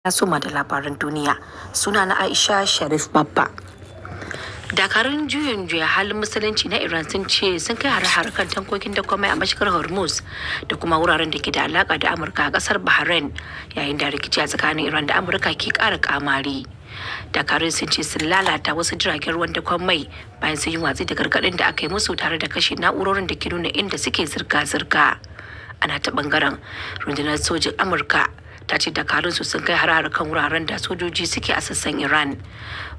Na soma da labaran duniya. Suna na Aisha Sharif Babba. Dakarun juyin juya halin Musulunci na Iran sun ce sun kai hare-hare kan tankokin dakon mai a mashigar Hormuz da kuma wuraren da ke da alaka da Amurka a kasar Bahrain, yayin da rikici a tsakanin Iran da Amurka ke kara kamari. Dakarun sun ce sun lalata wasu jiragen ruwan dakon mai bayan sun yi watsi da gargaɗin da aka yi musu, tare da kashe na'urorin da ke nuna inda suke zirga-zirga. A nata bangaren, rundunar sojin Amurka ta ce dakarun su sun kai hare kan wuraren da sojoji suke a sassan Iran.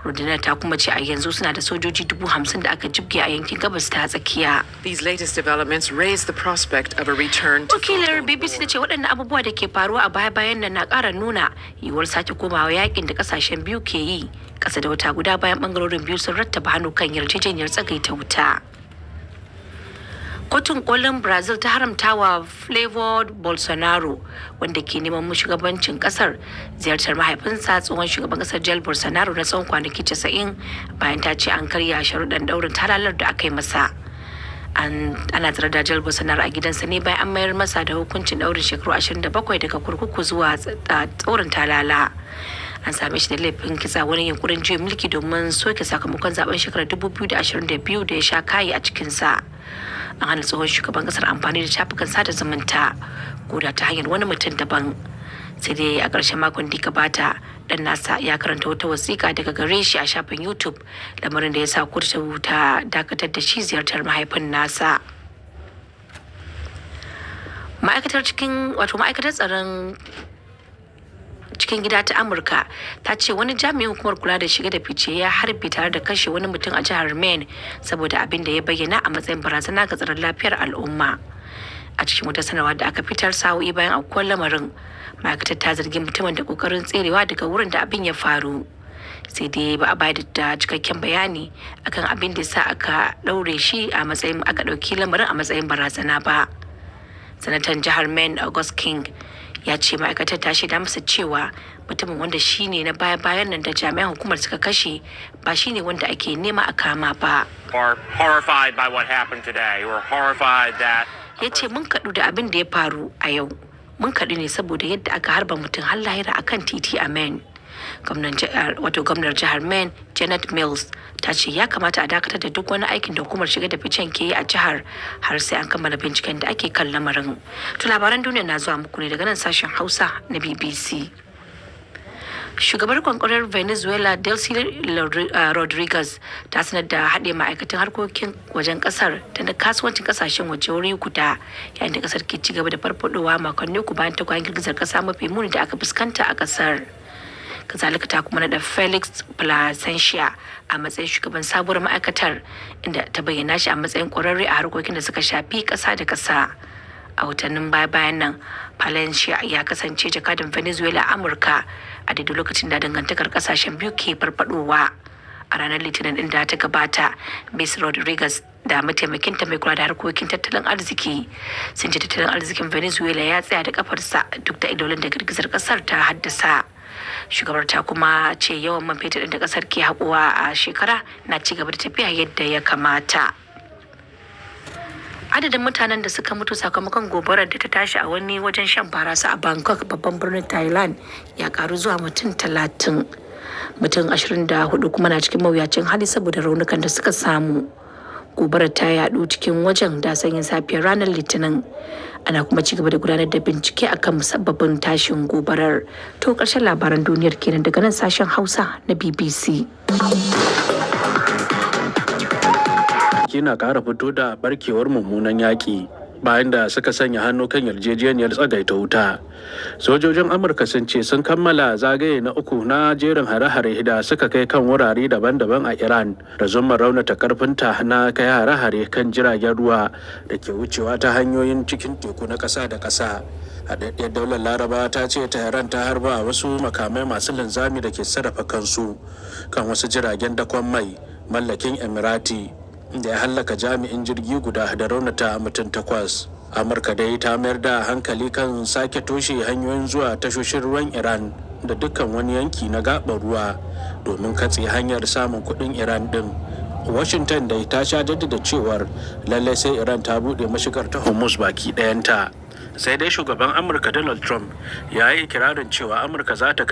Rundunar ta kuma ce a yanzu suna da sojoji 50,000 da aka jibge a yankin Gabas ta Tsakiya. These latest developments raise the prospect of a return to Wakilar BBC ta ce waɗannan abubuwa da ke faruwa a baya-bayan nan na ƙara nuna yiwuwar sake komawa yakin da ƙasashen biyu ke yi, ƙasa da wata guda bayan ɓangarorin biyu sun rattaba hannu kan yarjejeniyar tsagaita wuta. Kotun Kolin Brazil ta haramta wa Flavio Bolsonaro, wanda ke neman shugabancin kasar, ziyartar mahaifinsa, tsohon shugaban kasar Jair Bolsonaro, na tsawon kwanaki 90, bayan ta ce an karya sharuɗan daurin talalar da aka yi masa. Ana tsare da Jair Bolsonaro a gidansa ne bayan an mayar masa da hukuncin daurin shekaru 27 daga kurkuku zuwa daurin talala. An same shi da laifin kitsa wani yunkurin juyin mulki domin soke sakamakon zaben shekarar 2022 da ya sha kayi a cikinsa. An hana tsohon shugaban kasar amfani da shafukan sada zumunta ko da ta hanyar wani mutum daban. Sai dai a ƙarshen makon da gabata, dan nasa ya karanta wata wasiƙa daga gare shi a shafin YouTube, lamarin da ya sa kotu ta dakatar da shi ziyartar mahaifin nasa. Ma'aikatar cikin wato ma'aikatar tsaron cikin gida ta Amurka ta ce wani jami'in hukumar kula da shiga da fice ya harbe tare da kashe wani mutum a jihar Maine saboda abin da ya bayyana a matsayin barazana ga tsaron lafiyar al'umma. A cikin wata sanarwa da aka fitar sa'o'i bayan aukuwar lamarin, ma'aikatar ta zargi mutumin da kokarin tserewa daga wurin da abin ya faru. Sai dai ba a bayar da cikakken bayani akan abin da sa aka ɗaure shi a matsayin aka ɗauki lamarin a matsayin barazana ba. Sanatan jihar Maine, August King, ya ce ma'aikatar ta shaida masa cewa mutumin, wanda shine na baya-bayan nan da jami'an hukumar suka kashe, ba shine wanda ake nema a kama ba. Are horrified by what happened today. We're horrified that Ya ce mun kaɗu da abin da ya faru a yau. Mun kaɗu ne saboda yadda aka harba mutum har lahira akan titi a Maine. Gwamnan jihar, wato gwamnar jihar Maine, Janet Mills, ta ce ya kamata a dakatar da duk wani aikin da hukumar shiga da ficen ke yi a jihar har sai an kammala binciken da ake kan lamarin. To, labaran duniya na zuwa muku ne daga nan sashen Hausa na BBC. Shugabar kwankwarar Venezuela, Delcy Rodriguez, ta sanar da haɗe ma'aikatan harkokin wajen ƙasar da na kasuwancin ƙasashen waje wuri guda, yayin da ƙasar ke ci gaba da farfadowa makonni 3 bayan tagwayen girgizar ƙasa mafi muni da aka fuskanta a ƙasar. Kazalika ta kuma naɗa Felix Plasencia a matsayin shugaban sabuwar ma'aikatar, inda ta bayyana shi a matsayin ƙwararre a harkokin da suka shafi ƙasa da ƙasa. A watannin baya-bayan nan, Palencia ya kasance jakadan Venezuela a Amurka a daidai lokacin da dangantakar kasashen biyu ke farfadowa. A ranar Litinin din da ta gabata, Ms Rodriguez da mataimakinta mai kula da harkokin tattalin arziki sun ce tattalin arzikin Venezuela ya tsaya da kafarsa duk da illolin da girgizar kasar ta haddasa. Shugabar ta kuma ce yawan man fetur da kasar ke haƙowa a shekara na ci gaba da tafiya yadda ya kamata. Adadin mutanen da suka mutu sakamakon gobarar da ta tashi a wani wajen shan barasa a Bangkok, babban birnin Thailand, ya karu zuwa mutum 30. Mutum 24 kuma na cikin mawuyacin hali saboda raunukan da suka samu. Gobarar ta yadu cikin wajen da sanyin safiyar ranar Litinin. Ana kuma ci gaba da gudanar da bincike akan musabbabin tashin gobarar. To, ƙarshen labaran duniyar kenan daga nan sashen Hausa na BBC. Na ƙara fito da barkewar mummunan yaƙi bayan da suka sanya hannu kan yarjejeniyar tsagaita wuta. Sojojin Amurka sun ce sun kammala zagaye na uku na jerin hare-hare da suka kai kan wurare daban-daban a Iran da zumar raunata karfinta na kai hare-hare kan jiragen ruwa da ke wucewa ta hanyoyin cikin teku na ƙasa da ƙasa. Haɗaɗɗiyar Daular Laraba ta ce Tehran ta harba wasu makamai masu linzami da ke sarrafa kansu kan wasu jiragen dakon mai mallakin Emirati, da ya hallaka jami'in jirgi guda da raunata mutum takwas. Amurka dai ta mayar da hankali kan sake toshe hanyoyin zuwa tashoshin ruwan Iran da dukkan wani yanki na gaɓar ruwa domin katse hanyar samun kuɗin Iran ɗin. Washington dai ta sha jaddada cewar lallai sai Iran ta buɗe mashigar ta Hormuz baki ɗayanta. Sai dai shugaban Amurka Donald Trump ya yi ikirarin cewa Amurka za ta